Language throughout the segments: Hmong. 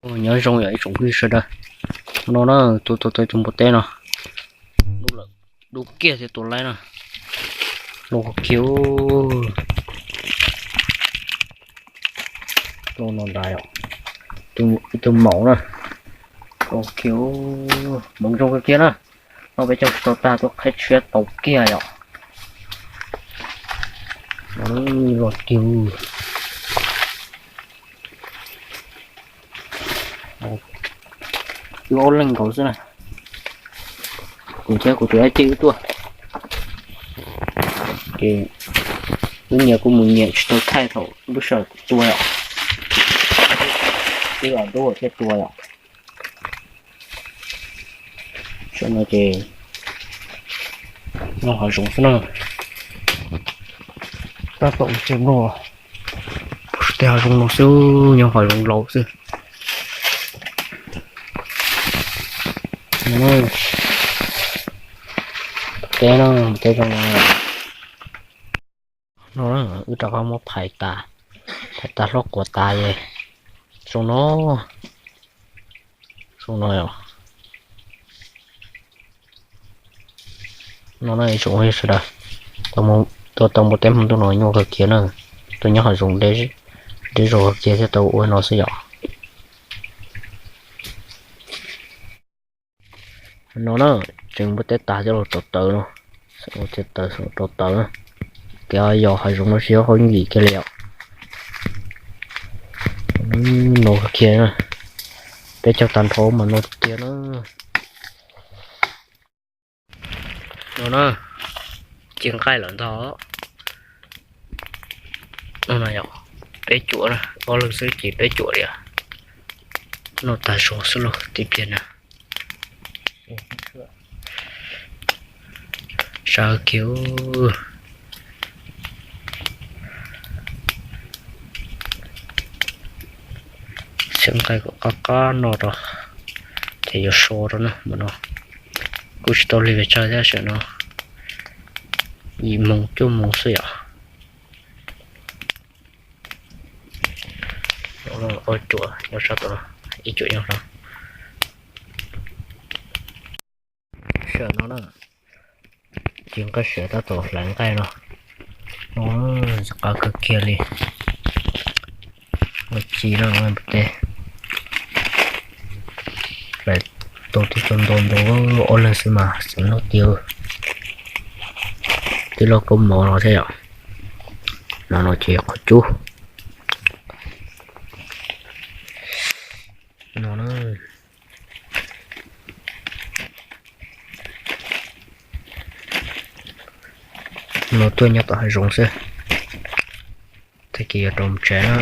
Nyob zoo yom ib tsoom phooj ywg sawv daws. No na, tua tau tus npua teb no, dub kiag thiab tua laib na. Los kiag, los no nrad yom, ib tug maum na. Los kiag, maum zoo kawg kiag na. No peb cog tsis tau tag tuaj qhib tshiab tau kiag yom. Los kiag, wb ob leeg nkaus xwb na. Kuv thiab kuv tus dab tsi wb tuaj, ces wb nyias kuj mus nyias tsis tau thaij thaum lub sij hawm tua yom. Wb ob tug thiaj tua yom. Saum no ces nyob hav zoov xwb na. Tab tom tseem noj, tej hav zoov no xwb, nyob hav zoov laus xwb. Teb no, teb zoo no. No wb rov qab muab phais tas, phais tas hlob quav tas es zoo no, zoo no. No na ib tsoom phooj ywg sawv daws, tua tau npua teb hmo ntuj no nyuaj kawg kiag na. Tua nyob hav zoov deb zog kawg kiag thiaj tau ua no xwb yom. No na, tseem npua teb tas coj los rau taws no, ua txiav taws rau taws na. Kev yos hav zoov no tsis yog qhov yooj yim kiag li yom. No kawg kiag na, peb cog tag nrho mas no tiag tiag na. No na, ci nqaij lawm ntag. No yog peb cuam, ob leeg xwb ces peb cuam li. No tag zog xwb lauj tib pliag na. Sawv kiag, xyaw nqaij kom qab qab no rau, ces yuav so rau na. Mas no kuj tsis tau lig pes tsawg thiab, tam sim no yim moos cuaj moos xwb yom. Ob cuam nyob sab tod, ib cuam nyob no. Sawv no na, ci nqaij sawv tab tom hlawv nqaij no. No, qab kawg kiag li. Ua ci no, teb hlawv tau tib co nto nto, ob leeg xwb mas xav noj tiag. Twb loj koob mov no thiab yom. No no ces qhov cub. No na, no tuaj nyob tom hav zoov xwb, tag kis yuav rau mus tsev na.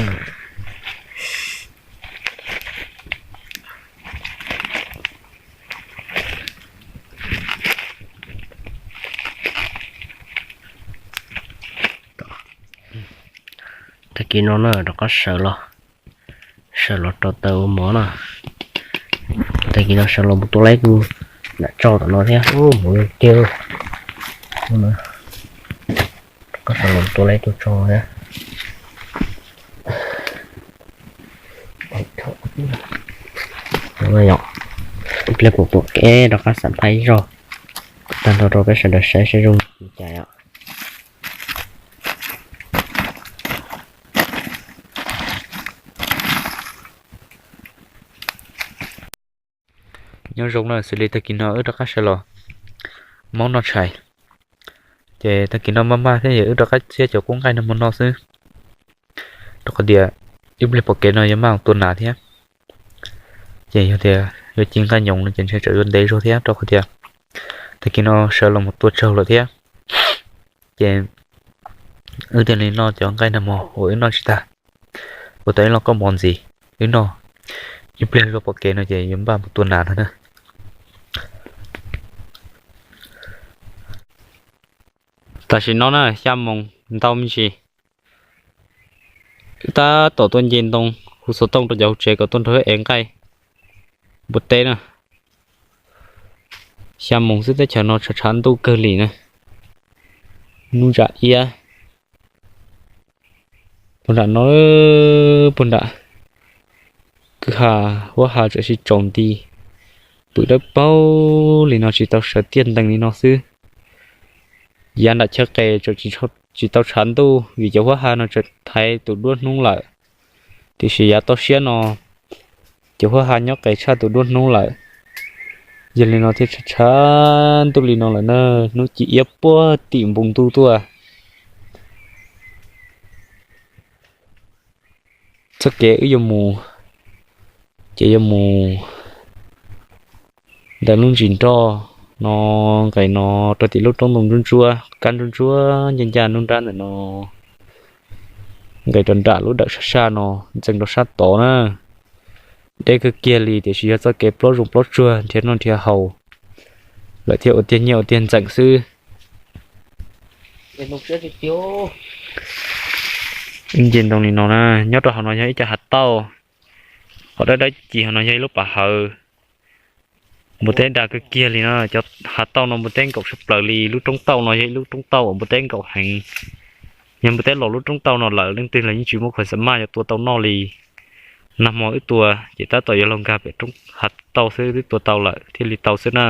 Tag kis no na rov qab sawv los, sawv los rau taws ua mov na. Tag kis no sawv los mus tua laib tus nram tso tom no thiab, mus tiag. Rov qab sawv los tua laib tus tso thiab. Ib pliag kuv pom kev rov qab xam phaj ib zaug, tag nrho rau peb sawv daws saib saib zoo li cas os. Nyob zoo na, xws li tag kis no wb rov qab sawv los maub noj tshais, ces tag kis no maj maj thiab yog wb rov qab txiab cov kub nqaij no mus noj xwb, rau qhov tias ib pliag pom kev no yuav maj mus tua nas thiab. Ces yog tias yuav ci nqaij nyoos no ces ntshe tsam yuav ntev zog thiab, rau qhov tias tag kis no sawv los mus tua tsaug lawm thiab. Ces wb thiaj li noj cov nqaij nag hmo uas wb noj tsis tag, ua tau ib lub koob mov ntxiv wb noj. Ib pliag zog pom kev no ces yuav npaj mus tua nas no na. Tam sim no na xya moos ntau me ntsis, wb tab tom tuaj nce ntoo hu xov tooj rau cov hauv tsev kom tuaj nrog wb ev nqaij npua teb na. Xya moos xwb teb chaws no tshav tshav ntuj kawg li na. Hnub zam iab puag nram no, puag nram kwj ha, huab ha tseem sib tsaus nti, pwm dawb paug li no tsis tau sawv tiaj ntees li no xwb. Yav nram chaw qes tseem tsis tau tshav ntuj vim cov huab ha no tseem thaiv tus duab hnub lawm, tiam sis yav toj siab no cov huab ha nyob qes tshaj tus duab hnub lawm. Yog li no thiaj tshav tshav ntuj li no lawm na, hnub ci iab puag tim npoo ntuj tuaj. Txoj kev wb yuav mus ces yuav mus ntawm lub ntsis nroj no, nqes no rau tim lub roob ntoo ntsuab ntsuab, kab ntsuab ntsuab ncaj ncaj nruab nrab ntawm no, nqes rau nram lub dawm sab sab no, ntxeev rau sab tod na. Deb kawg kiag li tiam sis yog txoj kev plaub zoo plaub tsuag nrhiav noj nrhiav haus lawm thiaj ua tiag nyiaj ua tiag ntxeem xwb. Ib nce ntoo li no na, nyob rau hauv no yog ib co hav tauj, qhov dawb dawb ci hauv no yog ib lub pas hawv. Npua teb da kawg kiag li no, cov hav tauj no npua teb nkaum tshaj plaws li. Lub roob tauj no yog ib lub roob tauj uas npua teb nkaum heev. Yog npua teb los lub roob tauj no lawm leej twg los yeej tsis muaj khuam xa maj yuav tua tau noj li. Nag hmo wb tua ces tab tom yuav luag nkag pem roob hav tauj xwb twb tua tau lawm thiaj li tau xwb na.